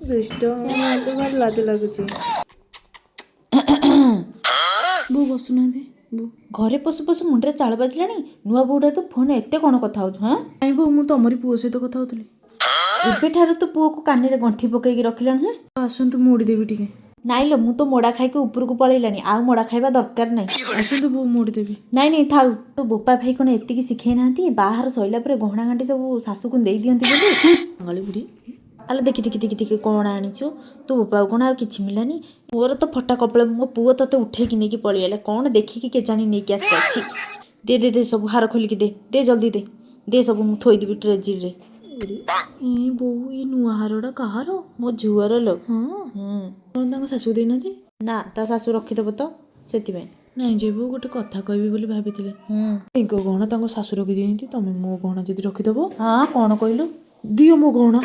ଦୁଷ୍ଟ, ମତେ ଭାରି ଲାଜ ଲାଗୁଛି। ବୋଉ ବସୁନାହାନ୍ତି ବୋଉ। ଘରେ ପଶୁ ପଶୁ ମୁଣ୍ଡରେ ଚାଳ ବାଜିଲାଣି। ନୂଆ ବୋଉଟା, ତୁ ଫୋନ୍ ଏତେ କ'ଣ କଥା ହଉଛୁ? ହଁ। ନାଇଁ ବୋଉ, ମୁଁ ତମରି ପୁଅ ସହିତ କଥା ହଉଥିଲି। ଏବେଠାରୁ ତୁ ପୁଅକୁ କାନରେ ଗଣ୍ଠି ପକେଇକି ରଖିଲାଣି? ହଁ। ଆସନ୍ତୁ, ମୋଡ଼ି ଦେବି ଟିକେ। ନାଇଁ ଲୋ, ମୁଁ ତ ମୋଡ଼ା ଖାଇକି ଉପରକୁ ପଳେଇଲାଣି, ଆଉ ମୋଡ଼ା ଖାଇବା ଦରକାର ନାହିଁ। ଆସନ୍ତୁ ବୋଉ, ମୋଡ଼ି ଦେବି। ନାଇଁ ନାଇଁ, ଥାଉ। ତୋ ବୋପା ଭାଇ କ'ଣ ଏତିକି ଶିଖେଇ ନାହାନ୍ତି, ବାହାଘର ସଇଲା ପରେ ଗହଣା ଗାଣ୍ଠି ସବୁ ଶାଶୁକୁ ଦେଇ ଦିଅନ୍ତି ବୋଲି? ବାଙ୍ଗାଳି ବୁଢ଼ୀ। ଆଲେ ଦେଖି ଦେଖି ଦେଖି ଦେଖି, କ'ଣ ଆଣିଛୁ? ତୋ ବୋପାକୁ କ'ଣ ଆଉ କିଛି ମିଳିଲାନି? ମୋର ତ ଫଟା କପାଳ, ମୋ ପୁଅ ତୋତେ ଉଠେଇକି ନେଇକି ପଳେଇଆଇଲା। କ'ଣ ଦେଖିକି କେଜାଣି ନେଇକି ଆସିଛି। ଦେ ଦେ ଦେ, ସବୁ ହାର ଖୋଲିକି ଦେ, ଦେ ଜଲ୍ଦି ଦେ, ଦେ ସବୁ, ମୁଁ ଥୋଇଦେବି ଟ୍ରେଜିରେ। ଏ ବୋଉ, ଏ ନୂଆ ହାରଟା କାହାର? ମୋ ଝିଅର ଲୋ। ହଁ? ହୁଁ। କଣ ତାଙ୍କ ଶାଶୁ ଦେଇନାହାନ୍ତି? ନା, ତା ଶାଶୁ ରଖିଦେବ ତ ସେଥିପାଇଁ। ନାଇଁ ଯେ ବୋଉ, ଗୋଟେ କଥା କହିବି ବୋଲି ଭାବିଥିଲି। ହୁଁ। ଏଙ୍କ ଗହଣା ତାଙ୍କ ଶାଶୁ ରଖିଦିଅନ୍ତି, ତମେ ମୋ ଗହଣା ଯଦି ରଖିଦବ? ହଁ, କ'ଣ କହିଲୁ? ଦିଅ ମୋ ଗହଣା।